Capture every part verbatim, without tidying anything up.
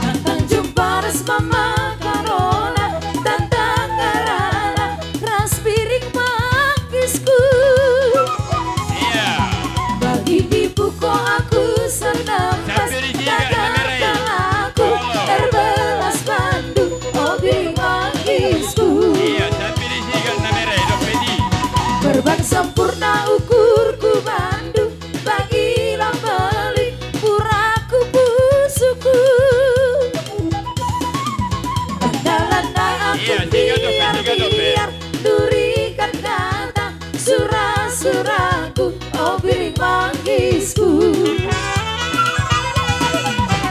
Tantang jumpa ras mamakarona, tantang ngarana ras piring manggisku. Bagi dibuko aku sanampas, tagal aku erbelas bandu, o piring manggisku. Berbang sempurna ukurku bandu, bagi lambeli puraku pusuku. Tanggalan na aku biar, biar durikan kata sura-suraku, o piring manggisku.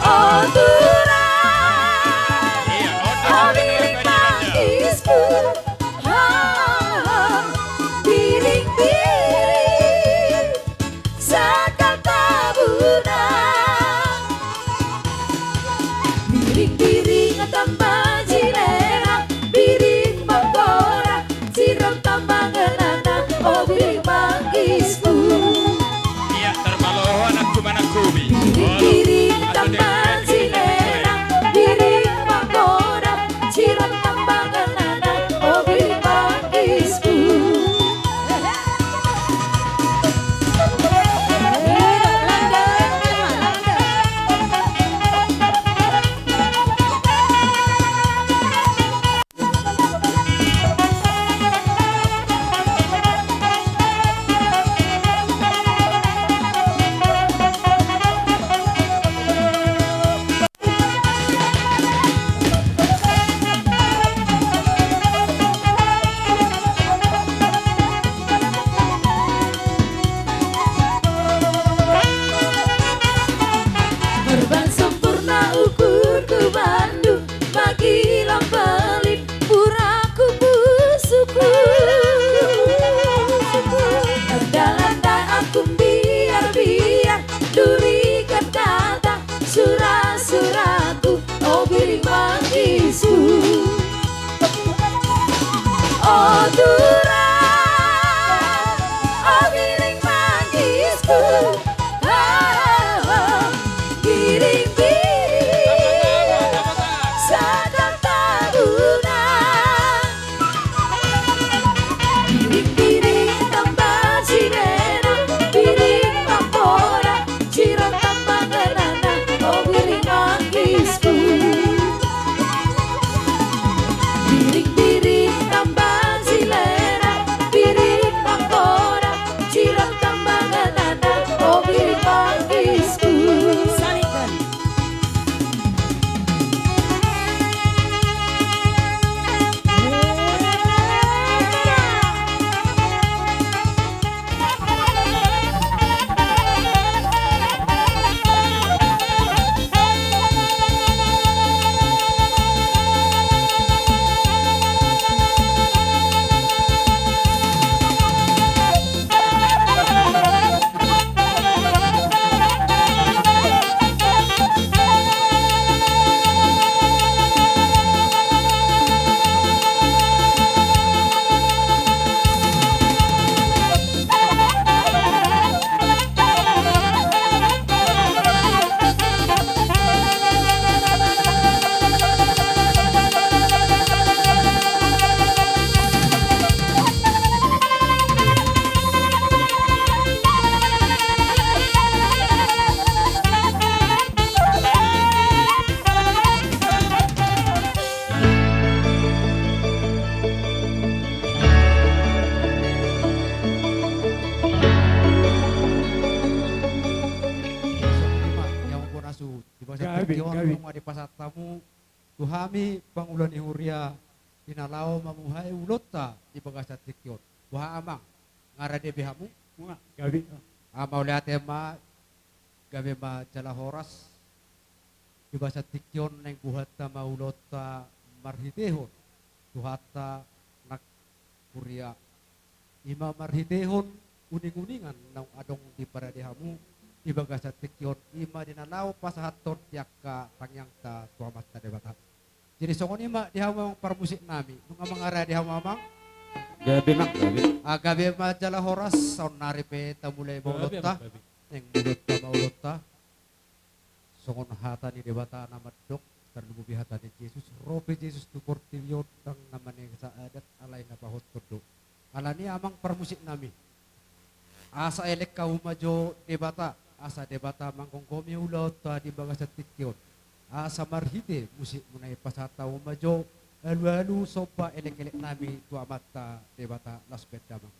O tulang, o piring manggisku. Piring-piring sagal tabuna. Piring-piring tamba jinena, piring manggora, sirang tamba ngenana, o piring manggisku. Piring-piring tamba jinena, piring manggora, sirang tamba ngenana, o piring manggisku. Nunga dipasahat hamu tu hami pangula ni huria di na laho mamuhai ulaonta di bagasan tingki on. Boha amang, nga rade be hamu? Nga, gabe. Ah, mauliate ma, gabe ma jala horas. Di bagasan tingki on naeng buhanta ma ulaonta marhitehon Tuhanta nang huria. Ima marhitehon uning-uningan naung adong diparade hamu di bagasan tingki on, ima di na laho pasahathon di angka tangiangta tu Amanta Debata. Jadi songon i ma di hamu amang parmusik nami, nunga mangarade hamu amang? Gabe nang, gabe. Ah, gabe ma jala horas, saonnari pe tamulai ma ulaonta. Gabe, gabe. Naeng ulaonta ma ulaonta. Songon hata ni Debata na mandok, tarlumobi hata ni Jesus, ro pe Jesus tu portibi on ndang na manesa adat alai na pahothon do. Alani amang parmusik nami, asa elek hamu ma jo Debata, asa Debata manggomgomi ulaonta di bagasan tingki on. Asa marhite musikmuna i pasahat hamu ma jo alualu somba elekelek nami tu Amanta Debata, laos bahen damang.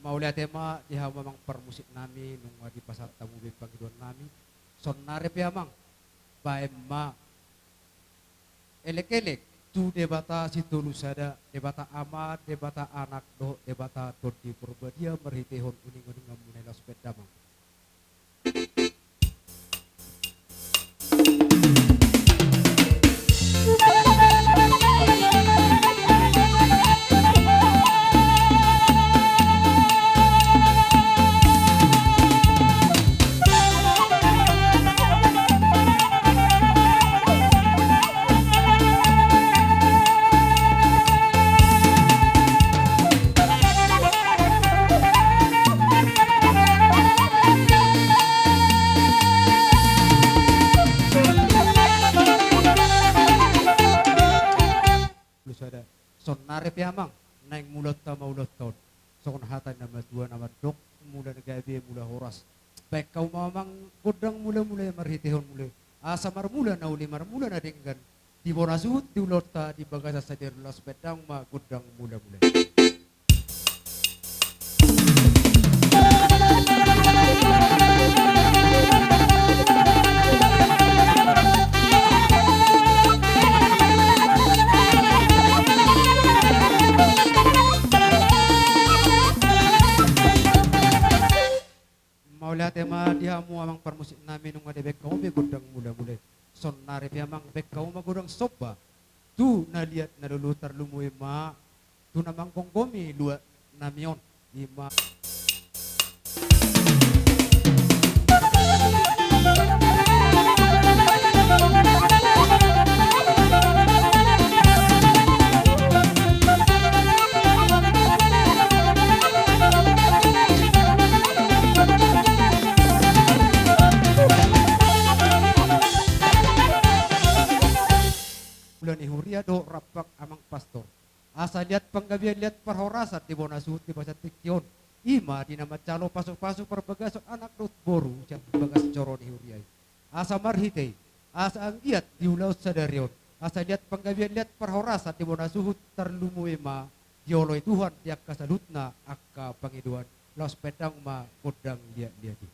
Mauliate ma di hamu amang parmusik nami, nunga dipasahat hamu be pangidoan nami. Saonnari pe amang, bahen ma elekelek tu Debata Sitolusada, Debata Ama, Debata Anak dohot Debata Tondi Porbadia, marhitehon uning-uninganmuna i, laos bahen damang. Sada. Saonnari pe amang, naeng mulaonta ma ulaonta on. Songon hata ni na matua na mandok, mula na gabe mula horas. Bahen hamu ma amang gondang mula-mula i marhitehon mula i. Asa marmula na uli, marmula na denggan. Di bona suhut di ulaonta di bagasan sadari on, laos bahen damang ma gondang mula-mula i. Mauliate ma di hamu amang parmusik nami, nunga dibahen hamu be gondang mula-mula i. Saonnari pe amang, bahen hamu ma gondang somba tu na liat na lolo, tarlumobi ma tu na manggomgomi luat nami on, ima. Mula ni huria dohot rap amang pastor. Asa liat panggabean, liat parhorasan di bona suhut di bagasan tingki on. Ima di na manjalo pasu-pasu parbagason anak dohot boru sian bagas joro ni huria i. Asa marhite i, asa anggiat di ulaon sadari on, asa liat panggabean, liat parhorasan di bona suhut, tarlumobi ma dioloi Tuhan di angka saluhutna angka pangidoan. Laos bahen damang ma gondang liat-liat i.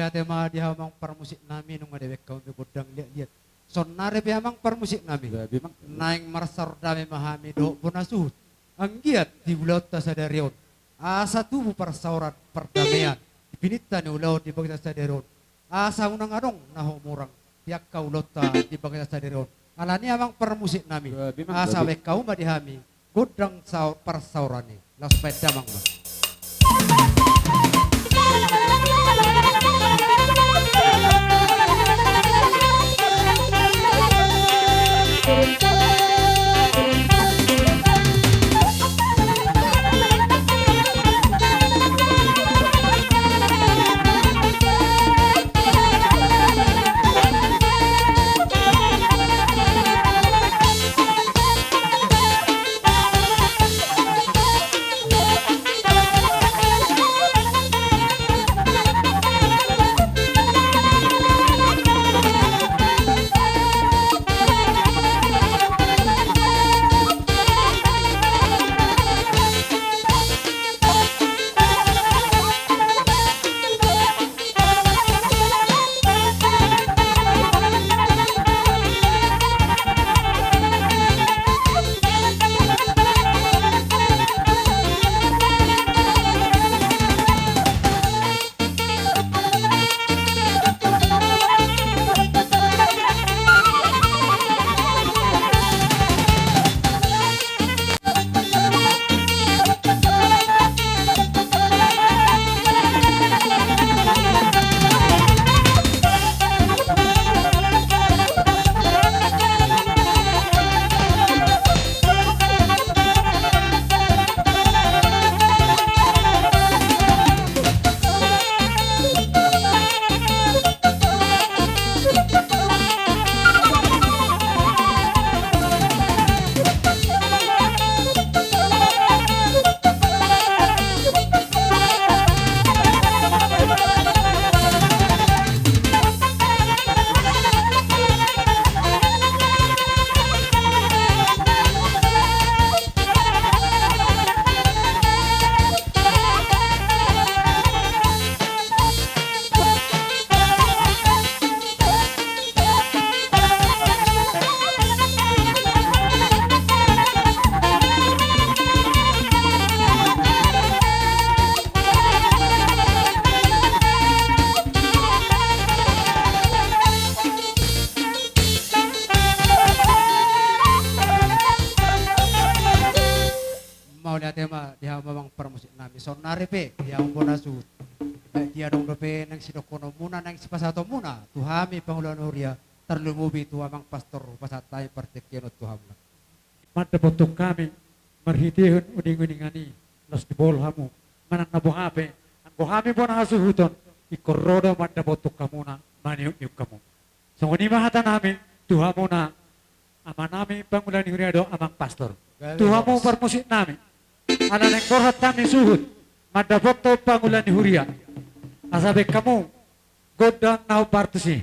Ate ma di hamu amang parmusik nami, nunga dibaen hamu gondang liat-liat. Saonnari pe amang parmusik nami, naeng marsaor dame ma hami dohot bona suhut. Anggiat di ulaonta sadari on, asa tubu parsaoran, pardamean di pininta ni ulaon di bagasan sadari on. Asa unang adong na humurang di angka ulaonta di bagasan sadari on. Alani amang parmusik nami, asa baen hamu ma di hami gondang saor, parsaoran i. Laos baen damang ma. Mauliate ma di hamu amang parmusik nami. Saonnari pe di hamu bona suhut, baen dia adong dope naeng sidohononmuna, naeng sipasahatonmuna tu hami pangula ni huria, tarlumobi tu amang pastor, pasahat hami partingkian on tu hamuna. Mandapothon hami marhitehon uninguningan i, laos dibohal hamu manang na boha pe, anggo hami bona hasuhuton, ingkon ro do mandapothon hamuna, maniukniuk hamu. Songon i ma hata nami tu hamuna, ama nami pangula ni huria dohot amang pastor. Tu hamu parmusik nami, ala naeng borhat hami suhut mandapothon pangula ni huria, asa baen hamu gondang na hombar tusi.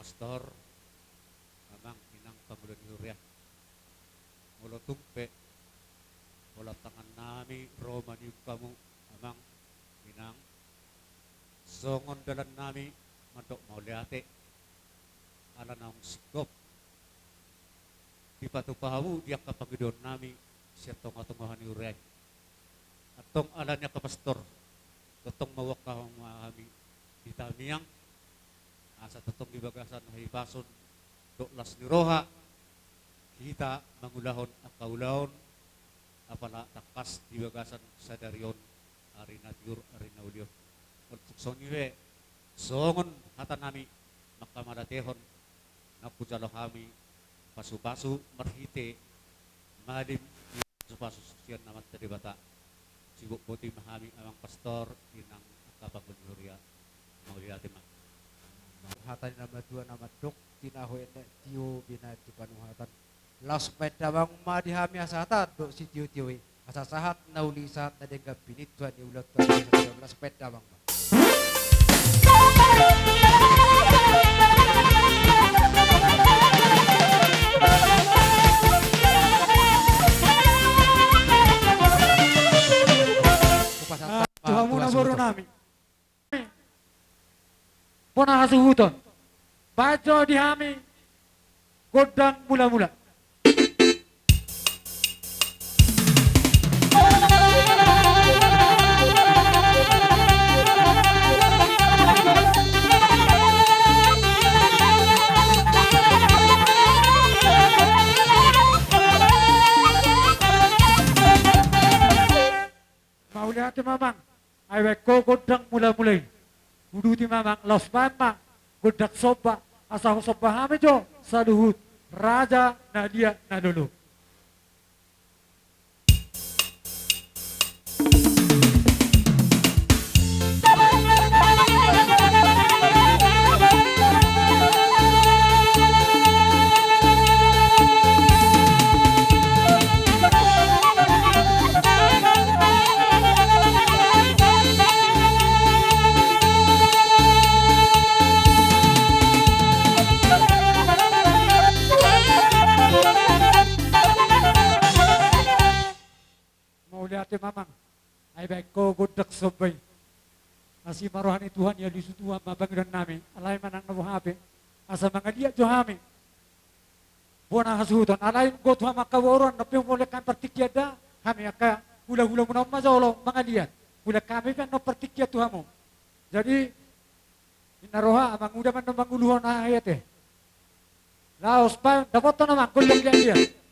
Pastor, amang inang pangula ni huria. Molo tung pe holan tangannami ro maniung hamu, amang inang, songon dalannami mandok mauliate, ala naung singkop dipatupa hamu di angka pangidoannami sian tongatonga ni huria i. Antong ala ni angka pastor, tongtong mauliate ma hami di tangiang, asa tongtong di bagasan hahipason dohot las ni roha hita mangulahon angka ulaon, apala tangkas di bagasan sadari on, ari na tiur, ari na uli on. Molo tung songon i pe, songon hatanami mangkamalatehon, nunga hujalo hami pasupasu marhite malim ni pasupasu sian Amanta Debata. Sibuk boti ma hami, amang pastor, inang angka pangula ni huria. Mauliate ma. Hata ni na matua na mandok, tinahu enek tio binahen tu panuhatan. Laos paendamon ma di hami asa hata dohot sitiotio i, asa sahat na uli sahat na denggan, pinangido ni ulaon tu hami. Laos paendamon ma. Hupasahat ma tu hamuna boru nami. Bona hasuhuton. Bahen jo di hami gondang mulamula. Mauliate ma, amang. Ai bahen ho gondang mulamula i. Uduti ma, amang, laos bahen ma gondang somba, asa husomba hami jo saluhut raja na liat na lolo. Mauliate ma, amang. Ai bahen ho gondang somba i. Asi ma roha ni Tuhan, ia lusu Tuhan ma pangidoannami. Alai manang na boha pe, asa mangaliat jo hami bona hasuhuton. Alai nunga tu hamu angka boru, annon pe molo hami partingkian da, hami angka hulahulamuna on ma jolo mangaliat. Molo hami pe annon partingkian tu hamu. Jadi, ninna roha, amang uda ma annon manguluhon aha i ate. Laos bahen, dapothon, amang, gondang liat-liat.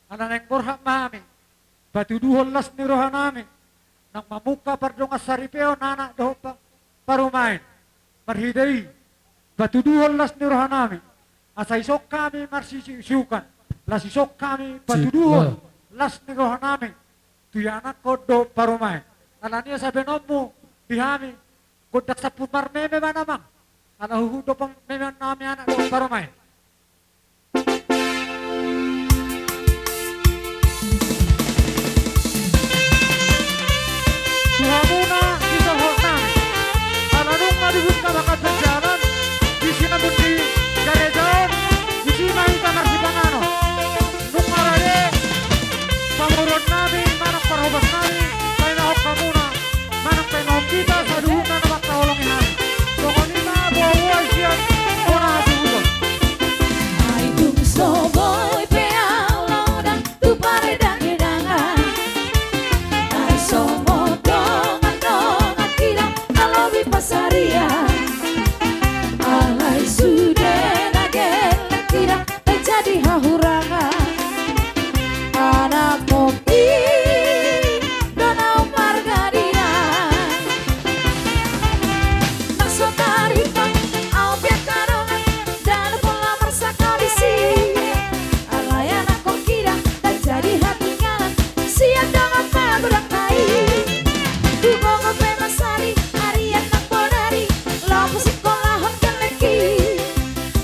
Ala naeng borhat ma hami patuduhon las ni rohanami, naung mamungka pardongansaripeon anak dohot pa-, parumaen. Marhite i patuduhon las ni rohanami, asa dison hami marsiusiukan Las ison hami patuduhon las ni rohanami tu ianakhon dohot parumaen. Alani i asa baenonmu di hami gondang sampulu marmeme ma amang. Ala huhut do pamemeonnami anak dohot parumaen. Tu hamuna sisolhotnami, ala nunga dihut hami mangkatai jalan, di siamun di gareja on, disi ma hita marsipanganon. Nunga rade pamoruonnami manang parhobasnami, paimahon hamuna, manang paimahon hita saluhutna na mangkaholongi hami. Songon i ma boaboa sian bona hasuhuton. Ai dung so boi pe au laho dang tu paredangedangan, tarsongon dongandongan hita na lobi pansarian. Alai sude na gelleng hita na jadi hahurangan. Anak pongki do na ummarga dian. Na so tarhitong au pe angka dongan, ndada pola marsangkap disi. Alai anak pongki da na jadi hatinggalan sian dongan magodang nai. Hugogo pe ma sari arian nang bodari, laho pasikkolahon gellengki.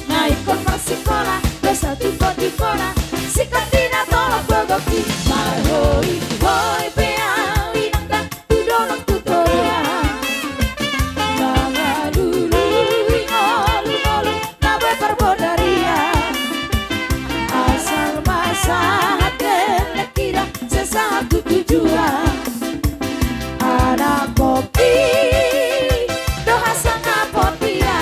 Na ingkon marsikola do satimbontimbona, singkat di na tolap gogongki. Marhoi-hoi pe au inang da tu dolok tu toruan, mangalului ngolu-ngolu na boi parbodarian. Asal ma sahat gellengki da, sai sahat tu tujuan. Anak pongki do hasangapon hita.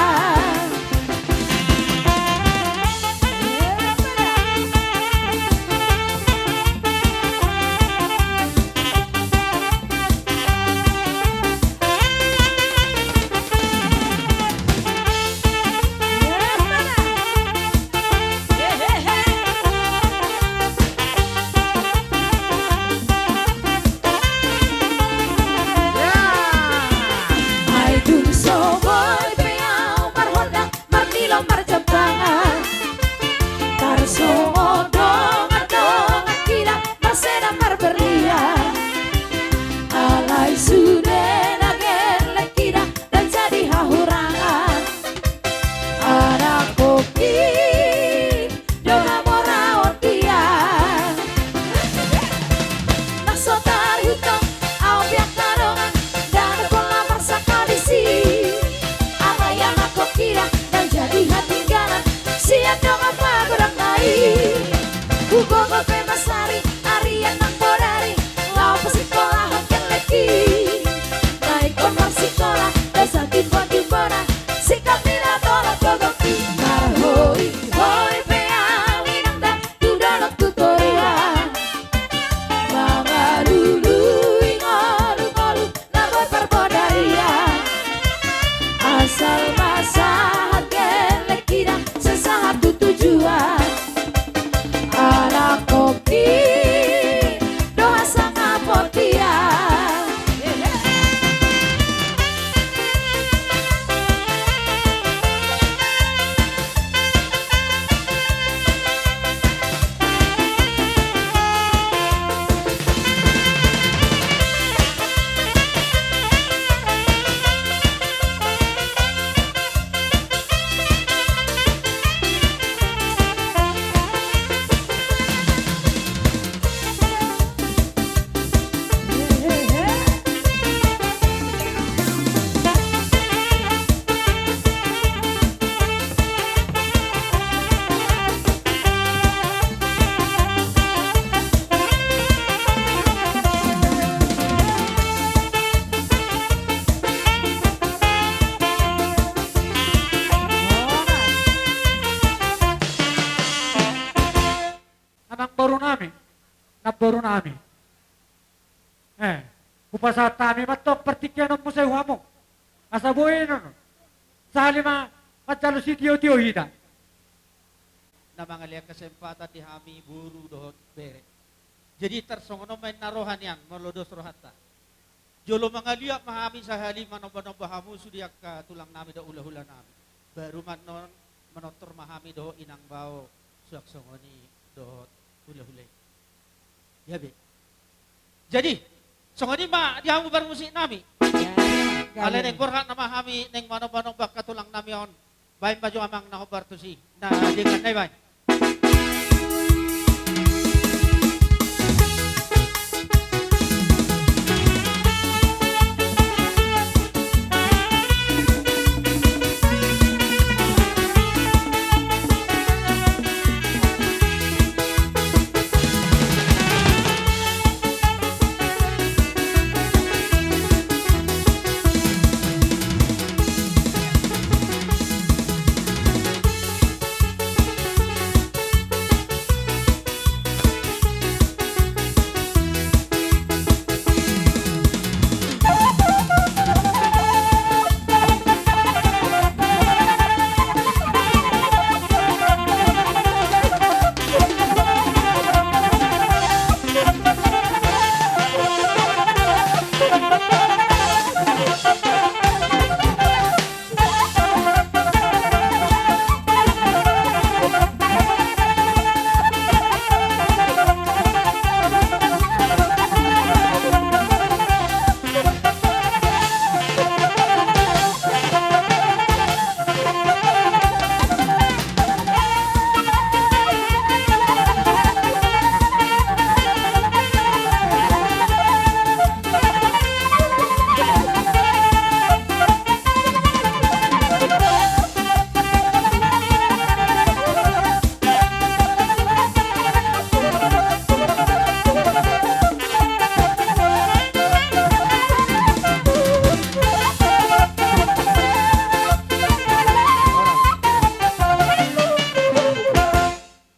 Ai dung so boi pe au marhondang, marnilo, marjambangan, tarsongon dongandongan hita marseda marberlian. Alai sude na gellengki da na jadi hahurangan. Anak pongki do hamoraon hita. Na so tarhitong au pe angka dongan, ndada pola marsangkap disi. Alai anak pongki da na jadi hatinggalan sian dongan magodang nai. Hugogo pe ma sari arian nang bodari, laho pasikkolahon gellengki. Na ingkon marsikola do satimbontimbona, singkat di na tolap gogongki. Marhoi-hoi pe au inang da tu dolok tu toruan, mangalului ngolu-ngolu na boi parbodarian. Asal ma sahat gellengki da, sai sahat tu tujuan. Anak pongki do hasangapon hita. Amangboru nami, namboru nami. Eh, hupasahat hami ma antong partingkian on muse tu hamu. Asa boi non sahali ma manjalo sitiotio hita. Na mangalean kesempatan di hami boru dohot bere. Jadi tarsongon on ma inna roha nian molo dos rohanta. Jolo mangaliat ma hami sahali manombanomba hamu sude angka tulang nami dohot hulahula nami. Baru ma annon manortor ma hami dohot inang bao suang songon i. dohot hulahula i. Ia be. Jadi, songon i ma di hamu parmusik nami. Alai naeng borhat nama hami naeng manomba-nomba angka tulang nami on. Baen ma jo amang na hombar tusi. Na, dengan na i baen.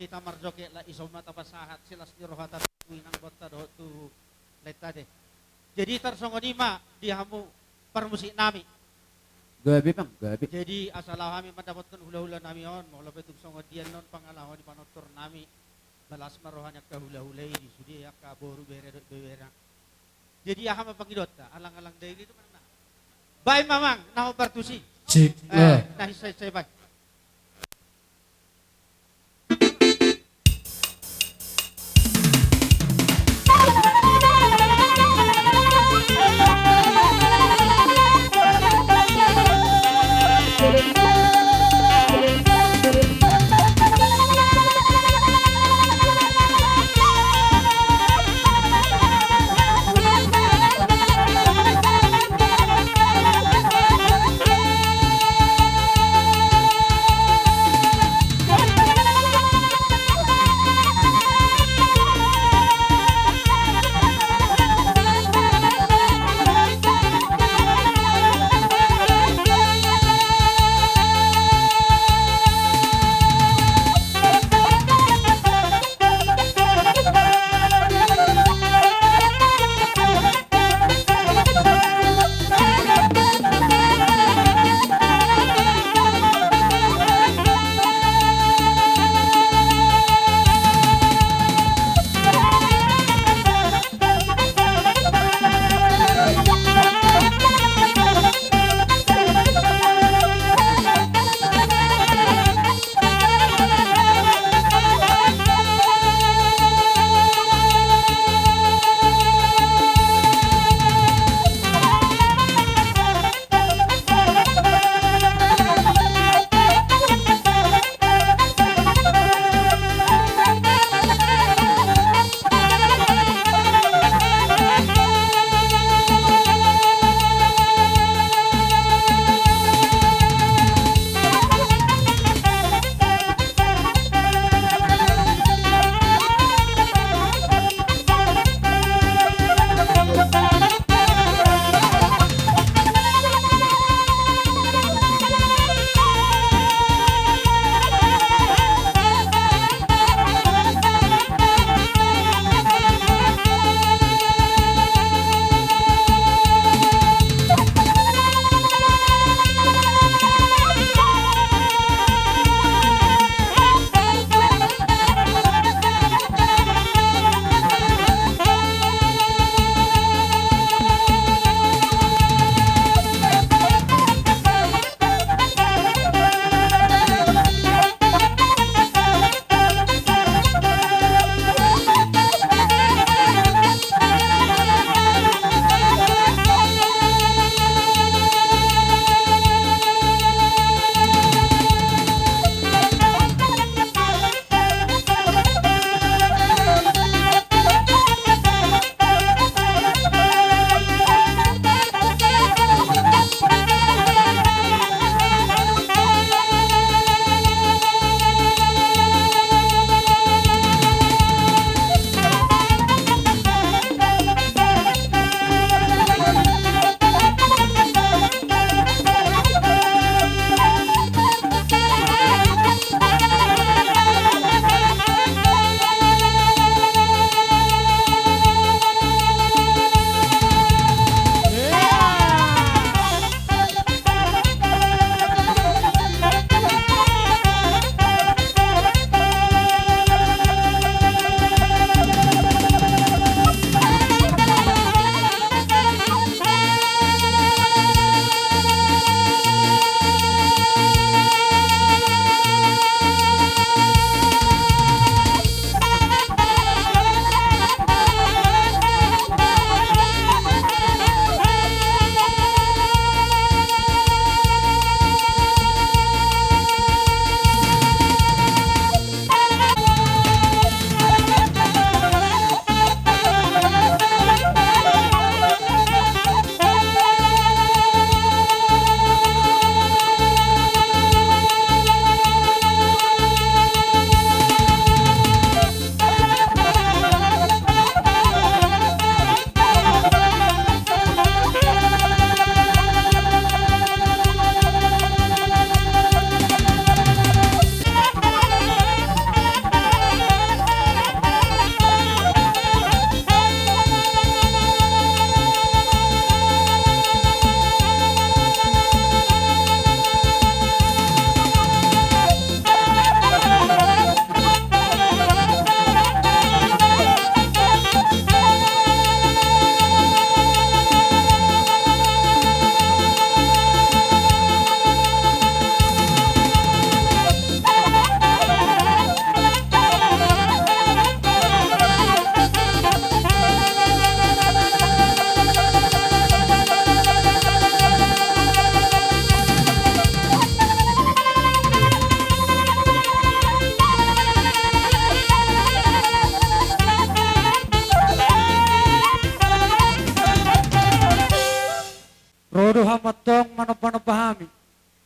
Hita marjoget, laos ison ma tapasahat silas ni rohanta tu inangbonta dohot tu laenta ate. Jadi tarsongon i ma di hamu parmusik nami. Gabe, Bang, gabe. Jadi asa laho hami mandapothon hulahula nami on, molo pe tung songon dia annon pangalaho ni panortor nami, las ma roha ni angka hulahula i di sude angka boru, bere dohot bebena. Jadi aha ma pangidoanta, alang-alang daini do manang na. Baen ma amang na hombar tusi. Sip. Eh, lah. Na hissa-hissa i baen.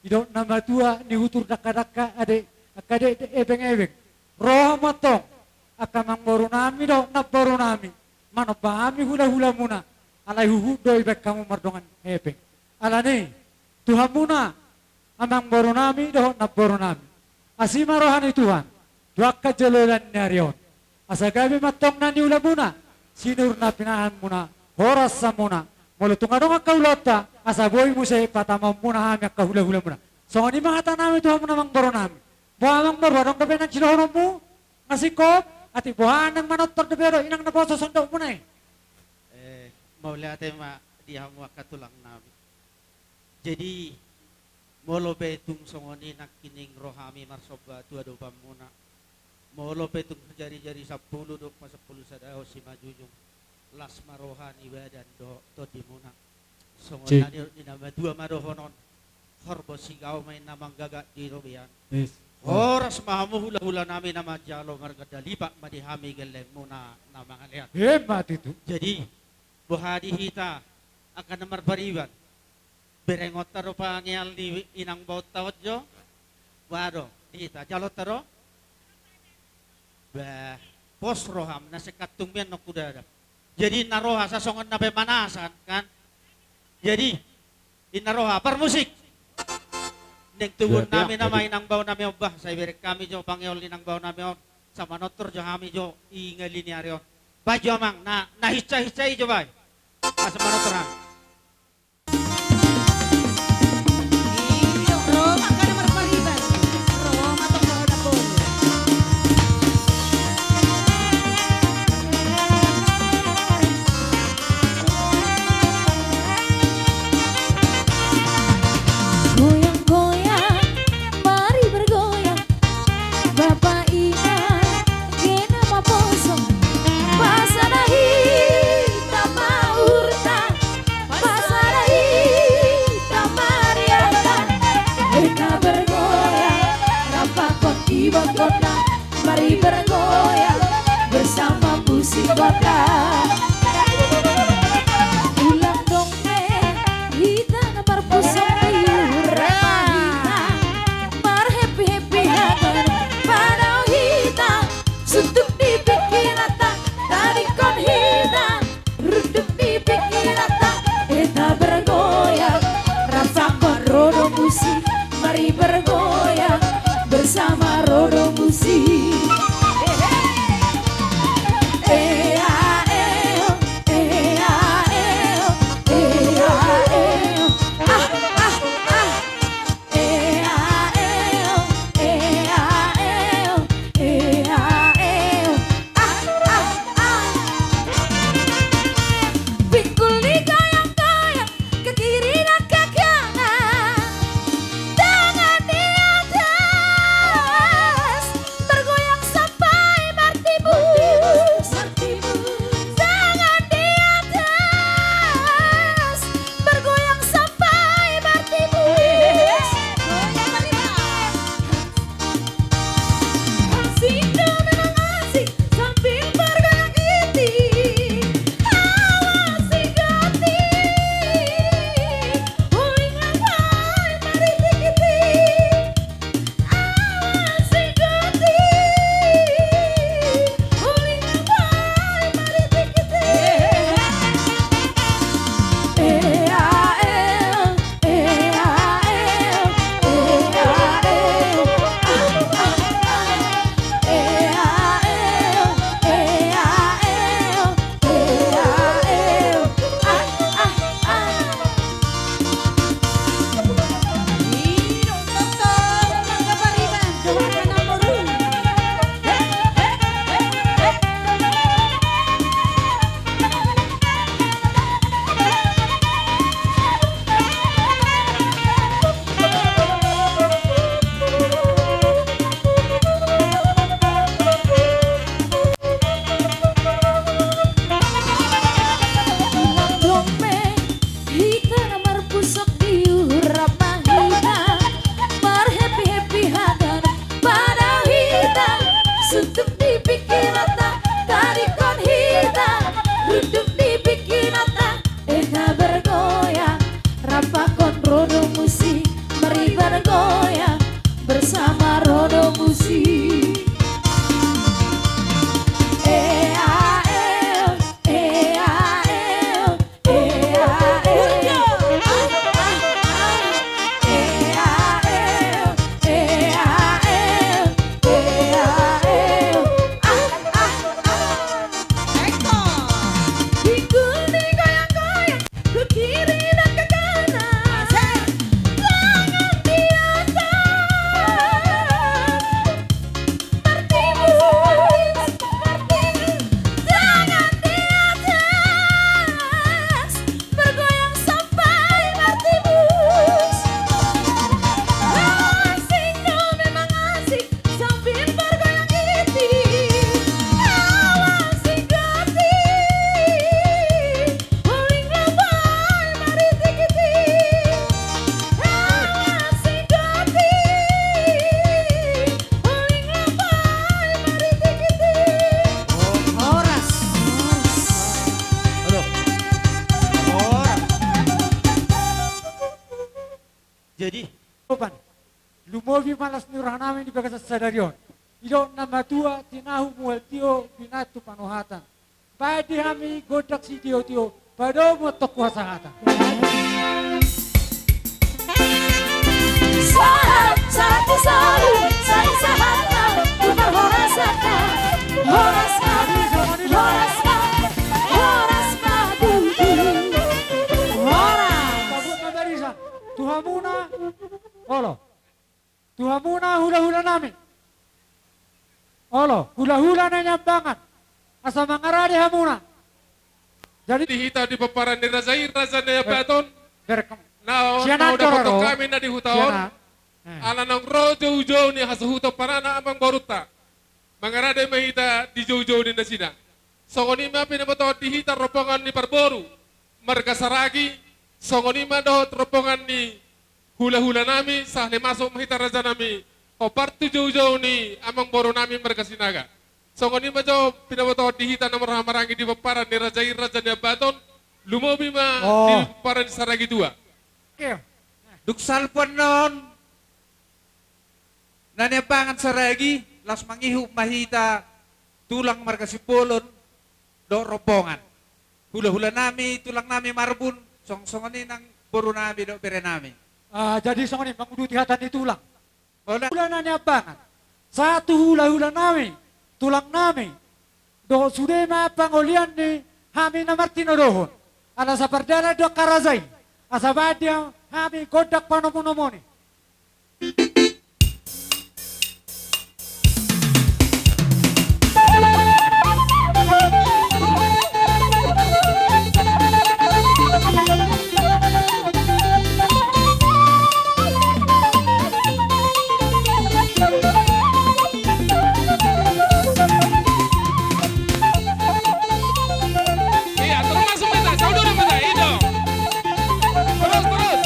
didok na matua ni utur dangka-dangka ade, angka dekdek ebeng-ebeng. Ro hamu antong, angka amangboru nami dohot namboru nami, manomba hami hula-hulamuna, alai huhut do dibaen hamu mardongan hepeng. Alani i, tu hamuna, amangboru nami dohot namboru nami, asi ma roha ni Tuhan tu angka joloan ni ari on. Asa gabe ma antong na niulamuna, sinur na pinahanmuna, horas hamuna. Molo tung adong angka ulaonta, asa boi muse patamaonmuna hami angka hula-hulamuna. Songon i ma hata nami tu hamuna amangboru nami. Boha amangboru, adong dope nang sidohononmu? Nga singkop, atik boha nang manortor dope do inang naposo sandokmuna i? Eh, mauliate ma di hamu angka tulang nami. Jadi, molo pe tung songon i nangkining ro hami marsomba tu adopanmuna, molo pe tung jari-jari sampulu dohot pasampulu sada on simanjujung, las ma roha ni badan dohot tondimuna. Songon na nidok ni na matua ma dohonon, horbo sigao ma inna manggagak di robean. Horas ma hamu hula-hula nami na manjalo, marganda lipat ma di hami gellengmuna na mangalean. Emma tutu. Jadi, boha di hita angka na marpariban? Berengonta do pangeal ni inang baonta on jo? Boha do di hita, jaloonta do? Bah, pos roham, na sengkantung mian nong kudadap. Jadi inna roha, asa songon na pemanasan kan. Jadi inna roha, parmusik. Naeng tubuhon nami nama inang bao nami on, bah, sai bereng hami jo pangeol ni inang bao nami on, asa manortor jo hami jo i ngali ni ari on. Bah, jo amang, na, na hinsa-hinsa i jo, bah. Asa manortor hami. Goyang-goyang, mari bergoyang. Bapa inang, kena maposo. Pasada hita ma uhurta, pasada hita ma rianta. Hita bergoyang, rap pakon iba gondang. Mari bergoyang bersama musik gondang. Ulang dong, hita na marpusok di uhur, rap ma hita marhappy-happy hata. Padao hita, suntuk di pingkiranta, tadingkon hita, runduk di pingkiranta. Hita bergoyang, rap pakon Rodo Musik. Mari bergoyang bersama Rodo Musik. Ea, eo, ea, eo, ea, eo. Ah, ah, ah. Ea, eo, ea, eo, ea, eo. Ah, ah, ah. Pinggul digoyang-goyang, ke kiri dan ke kanan. Tangan di atas, bergoyang sampai bertimbus. Tangan di atas, bergoyang sampai bertimbus. Goyang, goyang. Asik do memang asik sambil bergoyang iti. Awas si goti, uling abai mari tikiti. Awas si goti, uling abai mari tikiti. Ea, eo. Hita na marpusok di uhur, rap ma hita marhappy-happy hata. Padao hita, suntuk di pingkiranta, tadingkon hita, runduk di pingkiranta. Hita bergoyang, rap pakon Rodo Musik. Mari bergoyang. Bobi ma las ni rohanami di bagasan sadari on. Didok na matua, tinahu mual tio, binatu panuhatan. Baen di hami gondang sitiotio, padomu antong tu hasahatan. Sahat, sahat tu solu, sai sahat ma tu parhorasanna. Horas ma, horas ma, horas ma tutu. Horas. Sahat ma barisan tu hamuna. Olo. Tu hamuna hulahulanami. Olo, hulahula na niambangan. Asa mangarade hamuna. Jadi di hita di pomparan ni raja i, raja Naiambaton. Berkem. Na on, sian na hudapothon hami na di huta on. Sian na. Eh. Ala naung ro joujou ni hasuhuton panana amangborunta. Mangarade ma hita di joujou ni nasida. Songon i ma pinabotohon di hita rombongan ni parboru marga Saragi, songon i ma dohot rombongan ni hulahulanami, sahat na masuk ma hita rajanami hombar tu joujou ni amangborunami marga Sinaga. Songon i ma jo pinabotohon di hita na marhahamaranggi di pomparan ni raja i, raja Naiambaton, lumobi ma di pomparan ni Saragi tua. Oke. Dung salpu annon na niambangan Saragi, laos mangihut ma hita tulang marga Simbolon dohot rombongan. Hulahulanami, tulangnami Marbun, song-, songon i nang borunami dohot berenami. Ah, jadi songon i manguduti hata ni tulang. Olo. Hula na niambangan. Sahat tu hulahulanami, tulangnami. Dohot sude ma pangolian ni hami na martinodohon. Ala sapardalan do angka raja i. Asa baen di hami gondang panomunomuni. Iya, terus masuk meta, saudara meta, itu. Terus, terus.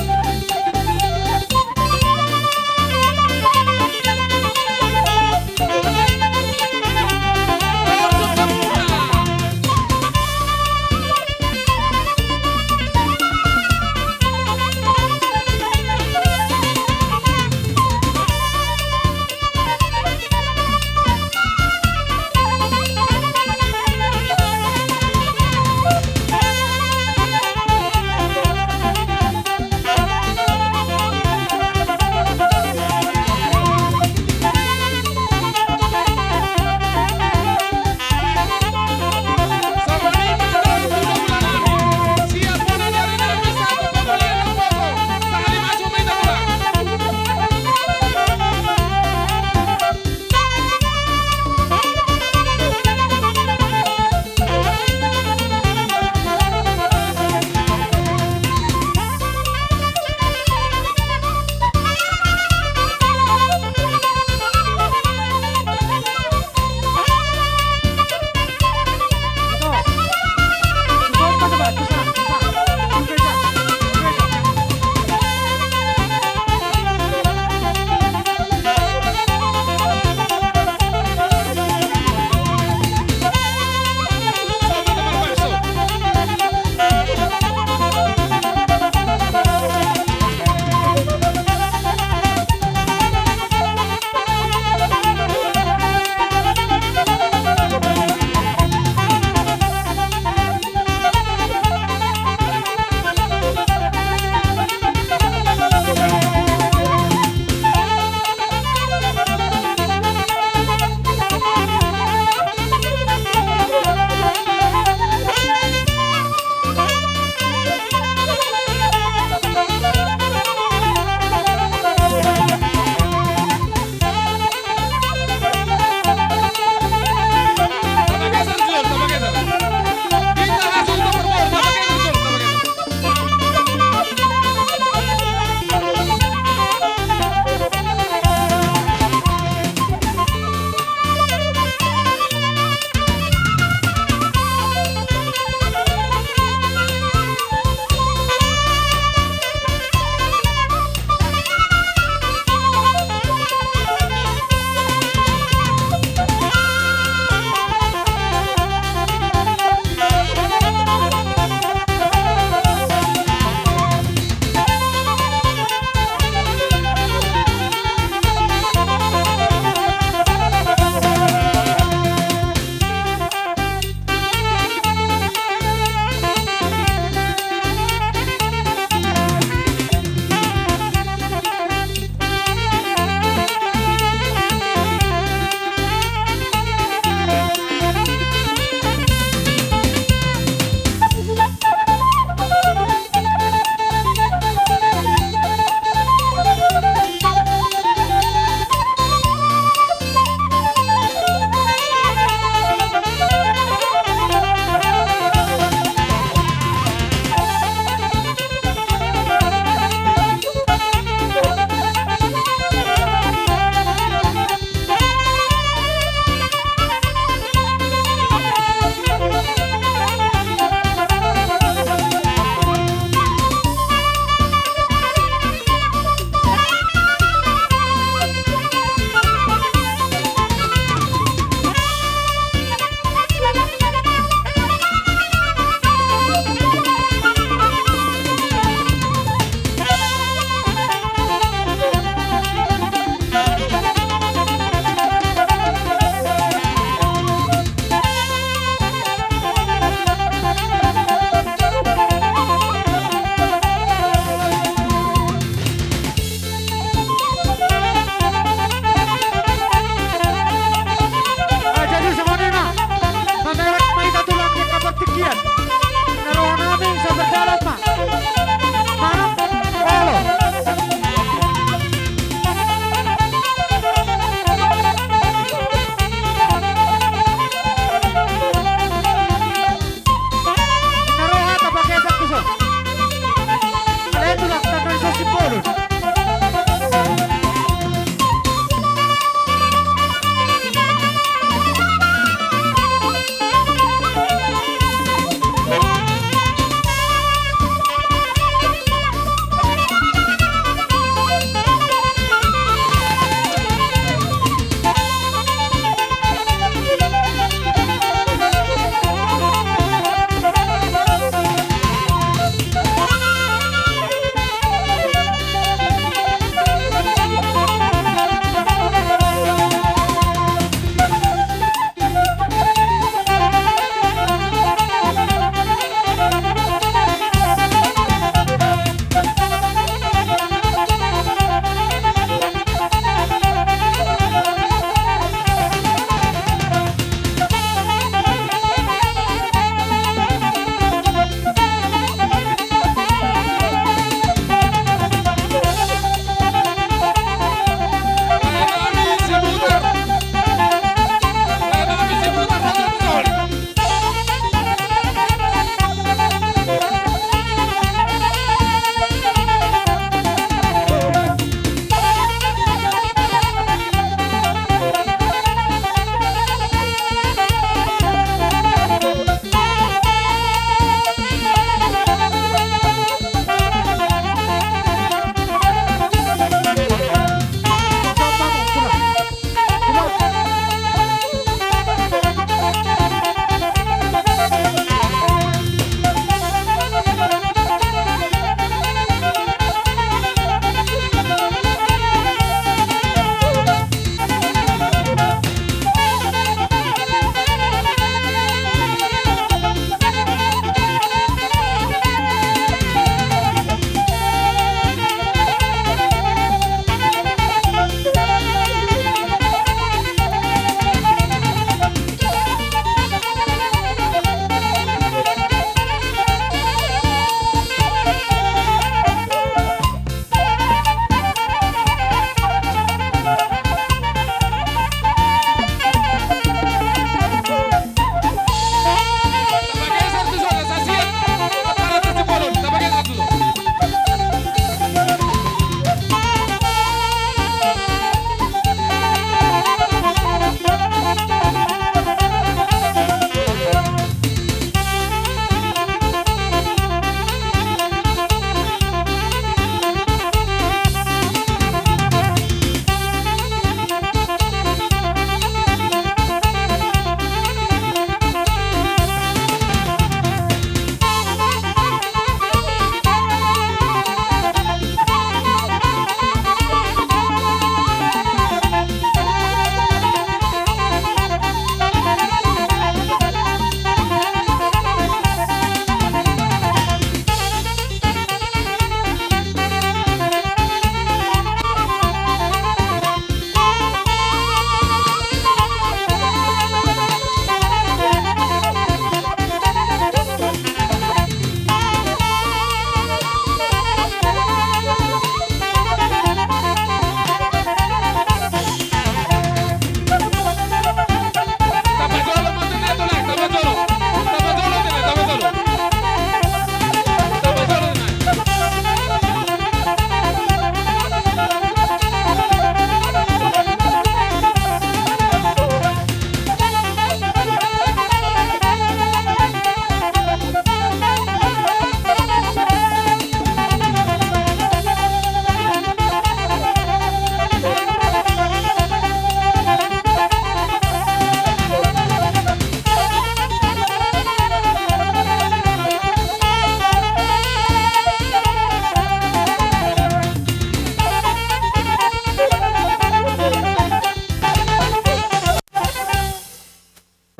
Sian. Na roha nami sabar dalam ma. Manang olo. Na roha tapakesak tu son. Alai tulang tangan so simbolon.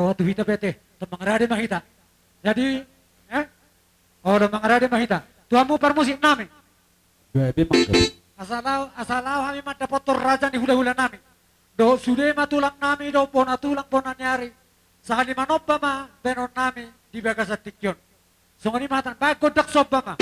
Roha tu hita pe ate, dohot mangarade ma hita. Jadi, eh? O, dohot mangarade ma hita. Tu hamu parmusik nami. Gabe manggabe. Asa laho, asa laho hami mandapothon raja ni hulahula nami. Dohot sude ma tulang nami, dohot bona tulang bona ni ari. Sahali manomba ma bahenon nami. di bagasan tingki on. Songon i ma hata, bahen gondang somba ma.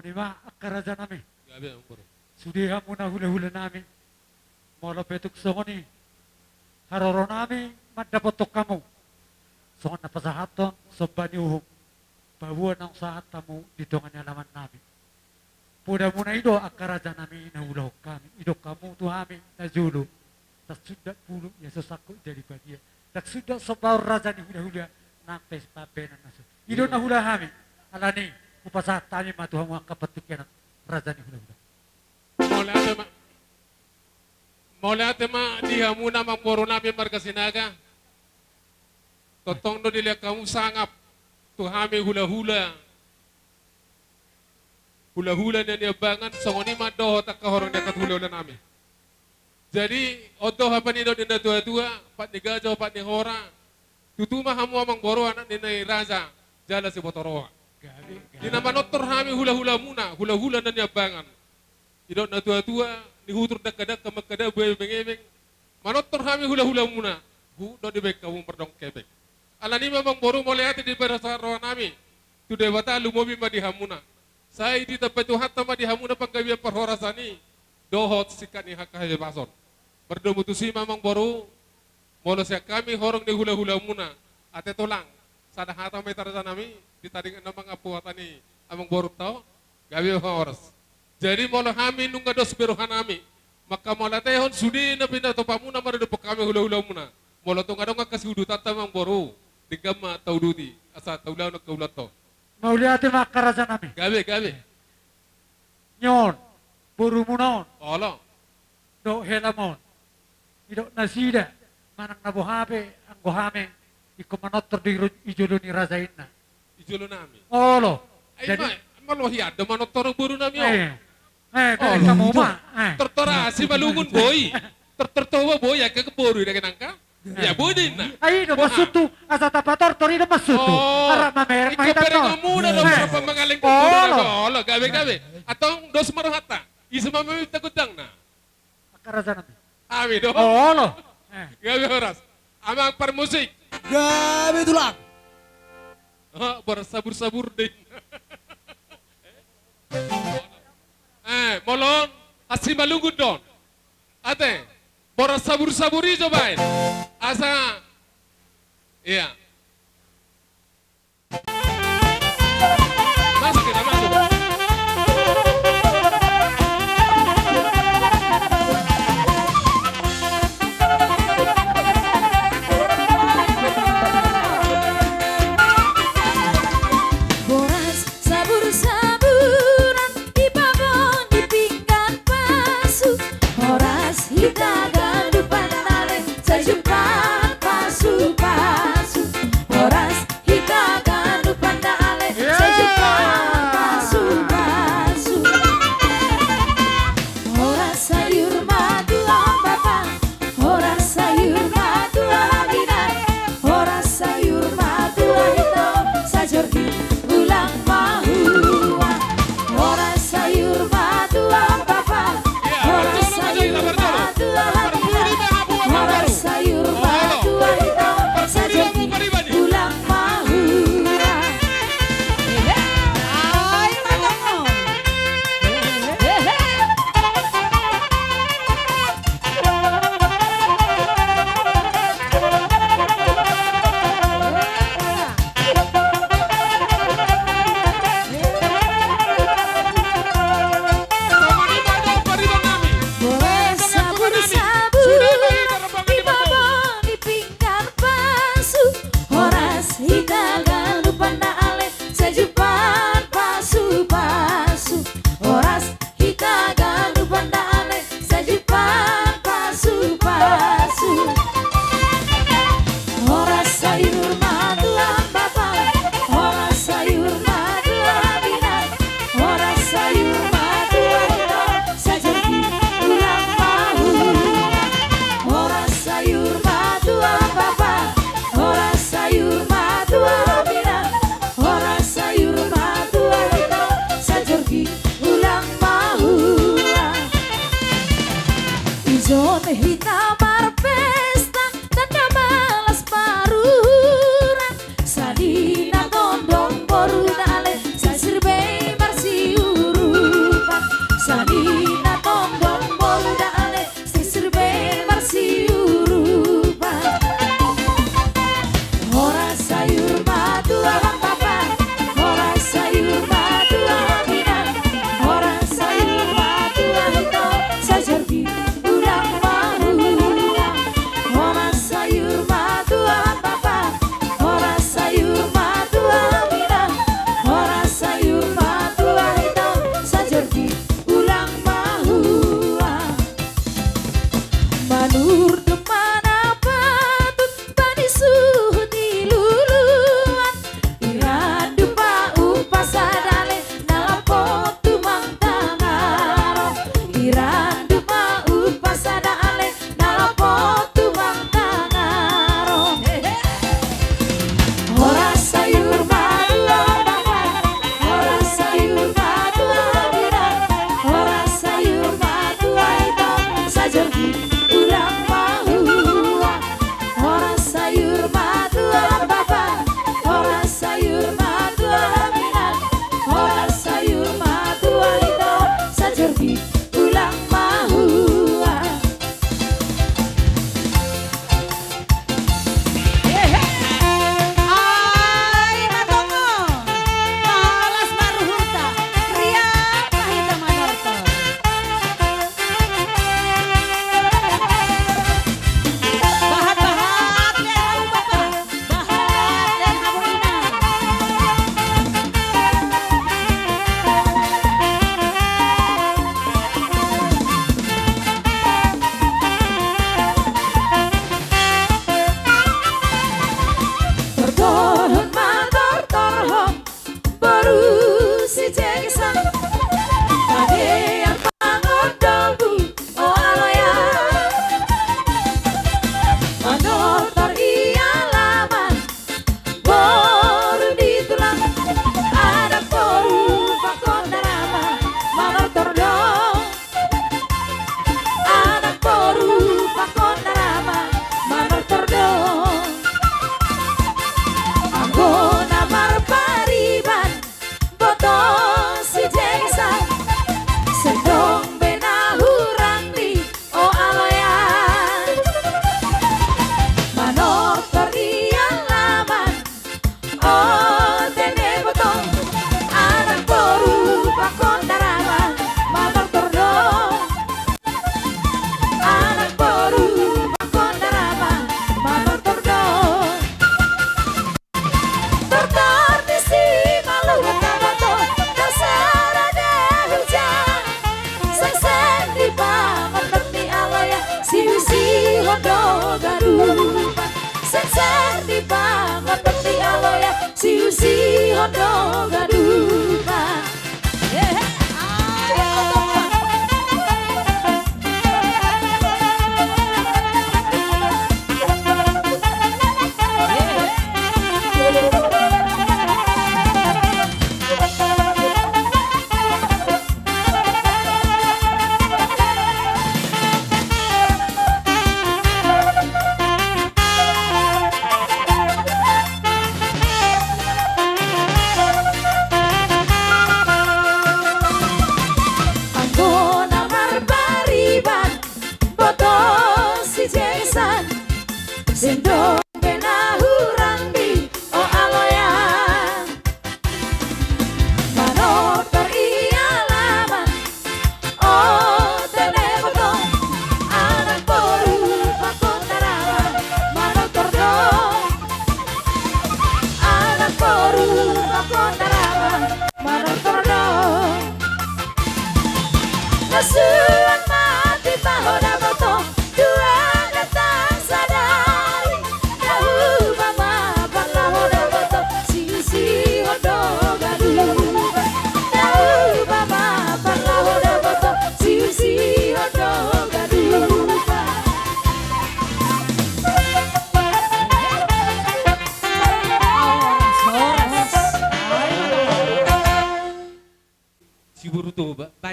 Ima angka raja nami. Gabe, Amang Boru. Sude hamuna hulahula nami. Molo pe tung songon i, haroro nami mandapothon hamu songon na pasahathon somba ni uhum, paboa naung sahat hamu di tonga ni alaman nami. Poda muna i do angka raja nami na huulahon hami, didok hamu tu hami na jolo: Ndang sundat pulu ia so sangkut jadi badia, ndang sundat sombaon raja ni hulahula nang pe pambahenan na so. I do na huula hami. Alani i, hupasahat hami ma tu hamu angka partingkian raja ni hulahula. Mauliate ma. Mauliate ma di hamuna Amang Boru nami marga Sinaga. Tongtong do dilehon hamu sangap tu hami hulahula. Hulahula na niambangan, songon i ma dohot angka horong ni angka hulahula nami. Jadi, on do hapa nidok ni natuatua, pat ni gaja, pat ni hora. Tutu ma hamu Amang Boru anak ni raja, jala siboto roha. Gabe, gabe. Di na manortor hami hulahulamuna, hulahula na niambangan. Didok natuatua, nihutur dangkadangka mangkada buaya bengebeng. Manortor hami hulahulamuna, huhut do dibahen hamu mardongan hepeng. Alani i ma Amang Boru, mauliate di bagasan roha nami tu Debata, lumobi ma di hamuna. Sai ditambai Tuhanta ma di hamuna panggabean parhorasan i dohot singkat ni angka habebason. Mardomu tusi ma Amang Boru, molo sian hami horong ni hulahulamuna, ate tulang, sada hata ma hita raja nami, di taringot na mangampu hata ni Amang Borunta on. Gabe ma horas. Jadi molo hami nunga dos be roha nami mangkamauliatehon sude na pinatupamuna maradophon hami hulahulamuna, molo tung adong angka siudutanta Amang Boru, denggan ma tauduti asa taulahon angka ulaonta on. Mauliate ma angka raja nami. Gabe, gabe. Ni on, borumuna on. Olo. Dohot helam on. Didok nasida, manang na boha pe anggo hami, ingkon manortor do i ro-, i jolo ni raja inna. I jolo nami. Olo. Ai jadi ma, ma lohi ando manortor boru nami on. Eh, eh, olo. Kamu ma. Eh. Tortor asi malungun boi. Tortor Toba boi, angka boru i daging angka. Ia, boi do inna. Ai, do maksudhu, asa tapatortor i do maksudhu. Oh. Arap mamereng ma hita. Ingkon berengon muna do, eh, berapa mangaleng. Olo. Olo, gabe, gabe. Antong dos ma rohanta. Ise ma maminta gondangna? Angka raja nami. Hami do. Olo. Eh. Gabe horas. Amang parmusik. Gabe tulang. Oh, boras sabur-sabur do. Eh, molo on, asi malungun do on. Ate, boras sabur-sabur i jo baen. Asa, ia. Masuk kita, masuk. Boras sabur-saburan dipaboan di pinggan pasu. Horas hita ganup pandang ale, sai jumpang pasu-pasu. Horas hita ganup pandang ale, sai jumpang pasu-pasu. Horas sayur ma tu ahu bapa, horas sayur ma tu ahu inang, horas sayur ma tu ahu ito, sajor di ulang mahua. Horas sayur ma tu ahu bapa, horas sayur ma tu ahu inang, horas sayur ma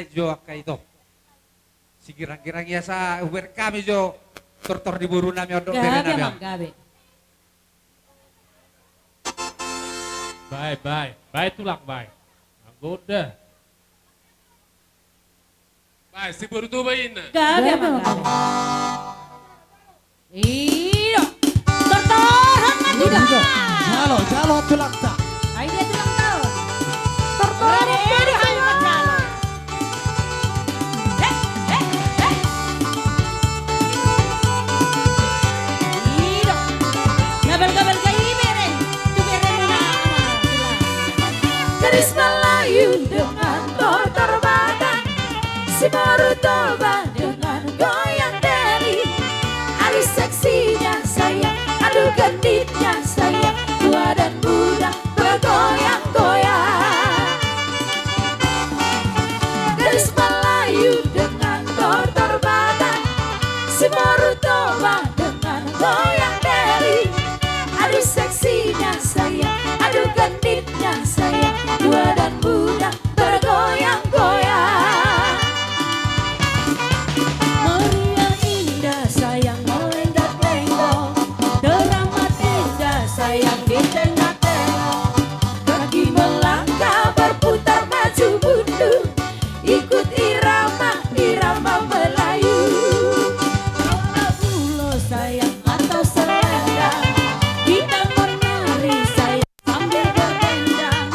jo angka ito. Sigirang-girang i asa hubereng hami jo tortor ni boru nami on dohot bere nami on. Gabe, amang, gabe. Bae, bae. Bae tulang, bae. Anggo da. Bae, si boru Toba inna. Gabe, amang, gabe. Ido. Tortorhon ma tulang. Jalo, jalo tulangta. Ai dia tulangta. Tortorhon ma tulang. He, he, he. Ido. Gabal-gabal ga i bere. Tu bere mana, amang, tulang. Gadis Melayu dengan tortor Batak, si boru Toba dengan goyang diri. Aduh seksinya sayang, aduh genitnya sayang, tua dan muda bergoyang-goyang. Gadis Melayu dengan tortor Batak, si boru Toba dengan goyang diri. Aduh seksinya sayang, aduh genitnya sayang, tua dan muda bergoyang-goyang. Meriah indah sayang, melenggak-lenggok, teramat indah sayang, di tengah-tengah. Kaki melangkah, berputar maju mundur, ikut irama, irama Melayu. Kau tahu lo sayang atau selendang, kita menari sayang. Sambil berdendang,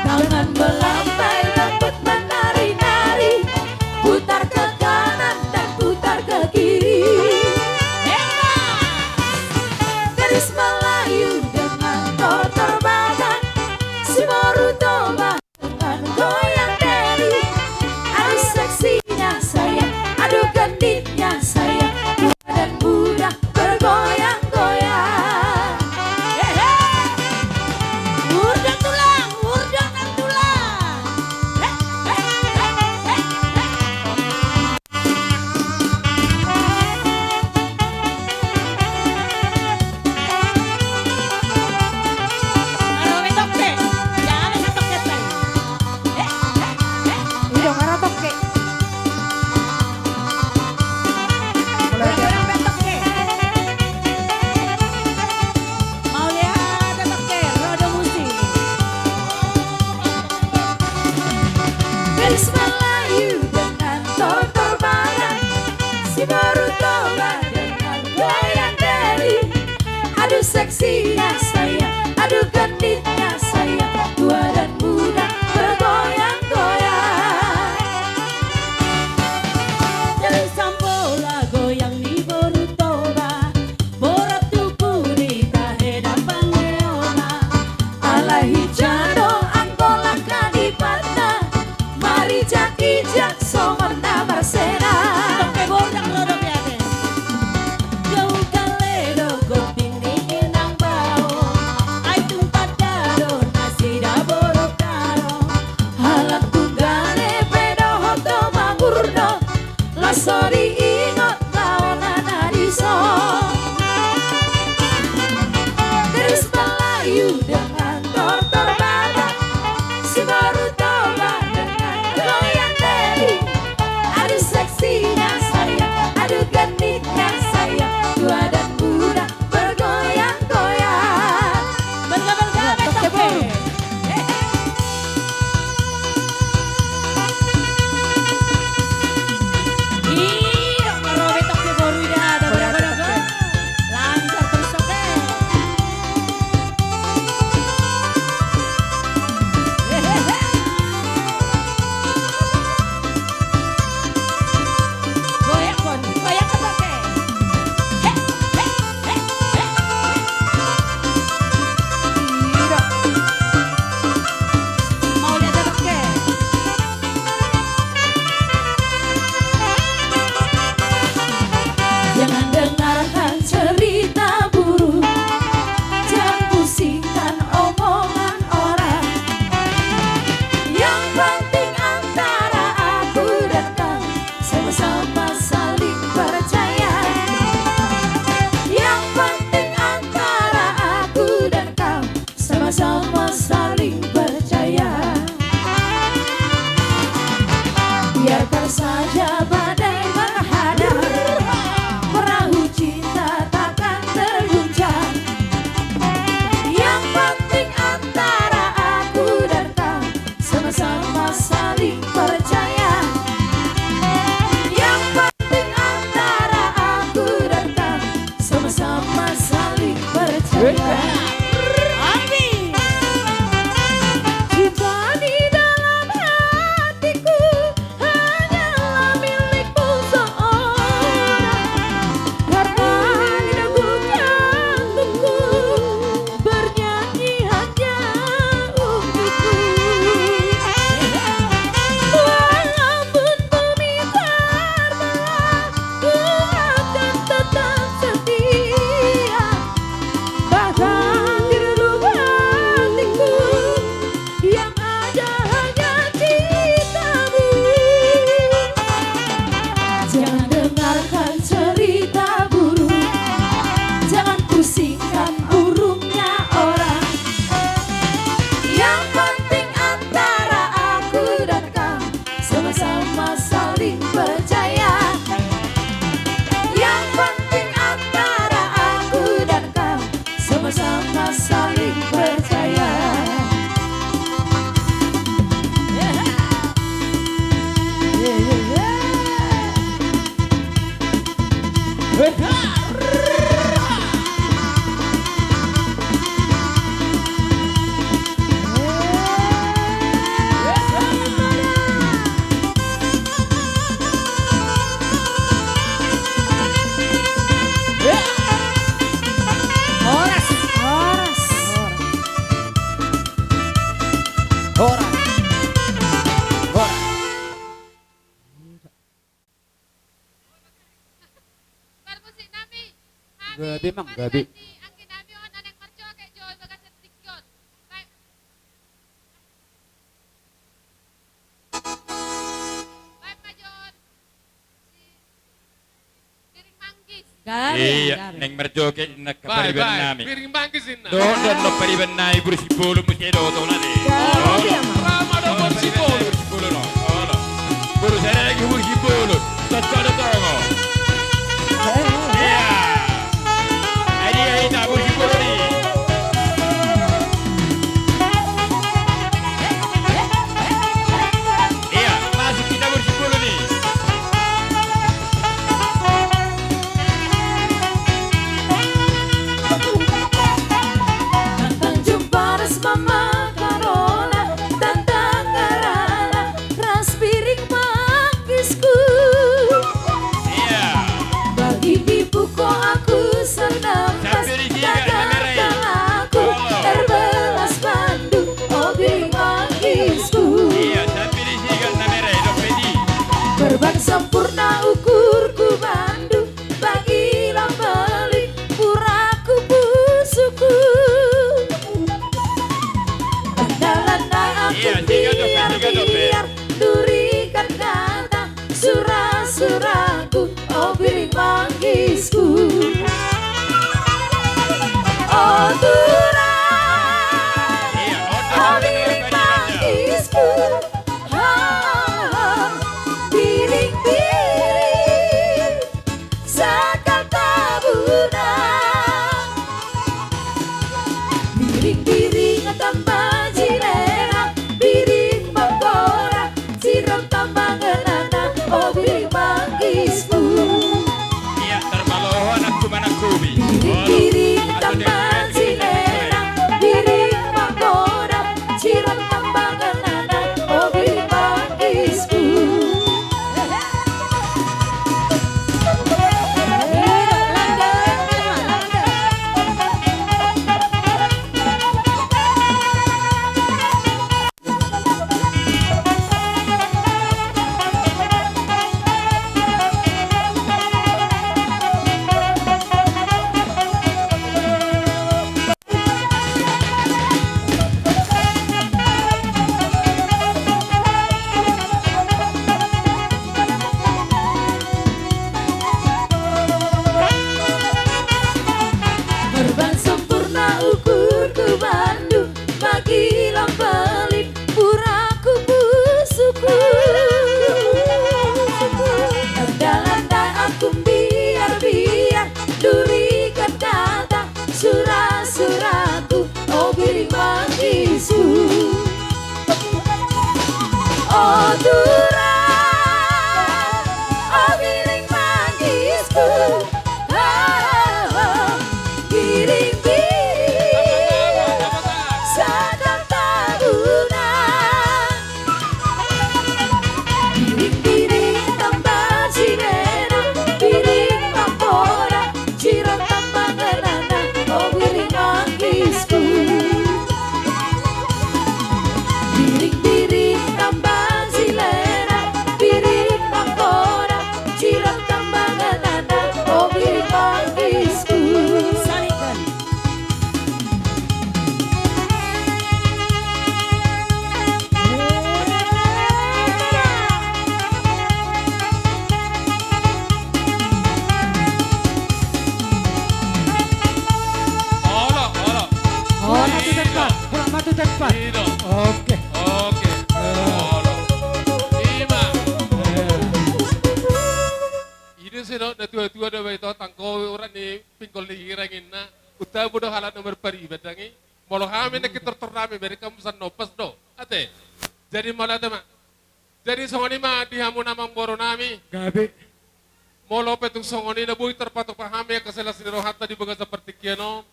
tangan melambai, lembut menari-nari, putar ke kanan dan putar ke kiri. Hebat! Gadis Melayu dengan tortor Batak, si boru Toba dengan goyang diri. Aduh seksinya sayang, aduh genitnya sayang, tua dan muda bergoyang-goyang. Hehe. Urdon tulang, urdon nang tulang. He, he, he, he, he. Aro be toke. Jangan ada toke, Bang. Ido, aro toke. Mulai. Aro be toke. Mauliate toke, ro do musik. Gadis Melayu dengan tortor Batak, si boru Toba dengan goyang diri. Aduh seksinya sayang, aduh genitnya sayang, tua dan muda bergoyang-goyang. Jadi sambola goyang ni boru Toba, borat tu pudi tahe dampang leona. Alai hijano anggo langka ni patna, marijak-ijak songon na marsena. Toke bordak lo dope ate. Gau gale do gonting ni inang Gabe. Gabe, iya, gabe. Naeng marjoget inna. Bae, pariban bae. Nami. Piring manggis inna. Dohot do annon pariban nami boru Simbolon muse do tona de. Gabe, oh, iya, ma. Rama do boru Simbolon. Boru Simbolon, no. Olo. Boru Siregar, boru Simbolon. Tongtong do tongon. Eh, eh. Iya. Ai dia hita boru Simbolon i. Iya, masuk hita boru Simbolon i. Tantang jumpa ras mamakarona, tantang harana ras piring manggisku. Iya. Bagi ibuku aku senang pas tagal aku, terbelas bandu, o piring manggisku. Iya, sampai di sini kan namere, dope di. Perban sempurna ukurku bandu, bagi lambeli puraku pusuku. Andalan na aku, iya, tiga dope, tiga dope. Biar durikan kata sura-suraku, o piring manggisku. O tulang, iya, o tulang, o piring manggisku. Ha, ha, ha. Piring, piring, sagal tabuna. Piring, piring, tamba jilena, piring mangkora, sirang tamba ngenana, o piring manggisku. Iya, tarpaloho anakku manangkubi. Piring, piring, tamba jilena, piring mangkora, sirang tamba ngenana, o piring manggisku. Perban sempurna ukurku bandu, bagi lambeli puraku pusuku. Andalan na aku biar-biar durikan kata sura-suraku, o piring manggisku. O tulang, o piring manggisku. Piring, piring, sagal tabuna. Piring, piring, tamba jilena, piring mangkora, sirang tamba ngenana, o piring manggisku. Piring, piring, tamba jilena, piring mangkora, sirang tamba ngenana, o piring manggisku. Sarikan. Olo, olo. Olo, matu tempat. Olo, matu tempat. Ido. Oke. Oke. Eh. Olo. Ima. Eh. Ido seno, na tua-tua do baito tangko urat ni pinggol ni hira ninna. Uta bodo halak nomor paribat dangi. Molo hami na kitortor nami, beri kamu san nopas do. Ate. Jadi molo ate ma. Jadi songon i ma di hamu na amangboru nami. Gabe. Molo pe tung songon i na boi tarpatupa hami angka silas ni rohanta di bagasan partingkian on.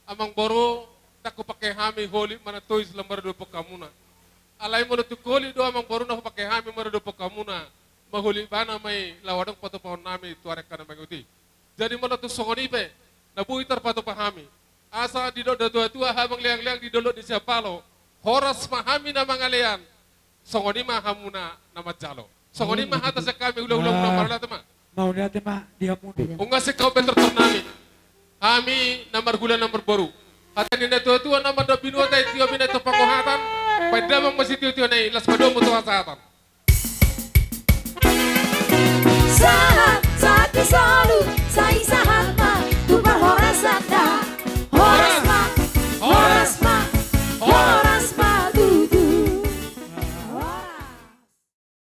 Amangboru, ndang hupangke hami holit manang tois laho maradophon hamuna. Alai molo tung holit do amangboru na hupangke hami maradophon hamuna, ma holit ibana ma i laho adong patupahon nami tu ari angka na mangihut i. Jadi molo tung songon i pe na boi tarpatupa hami. Asa didok na tua-tua habang leang-leang di dolok ni siapalo. Horas ma hami na mangalean. Songon i ma hamuna na manjalo. Songon i ma hata sian hami, ula-ula, mauliate ma. Mauliate ma di hamu. Nunga singkop be tortor nami. Hami na marhula na marboru. Hata ni na tua-tua na mandok binuat ai tio bina tu pangohatan. Paindaman ma sitio-tio na i las padomu tu hasahatan. Sahat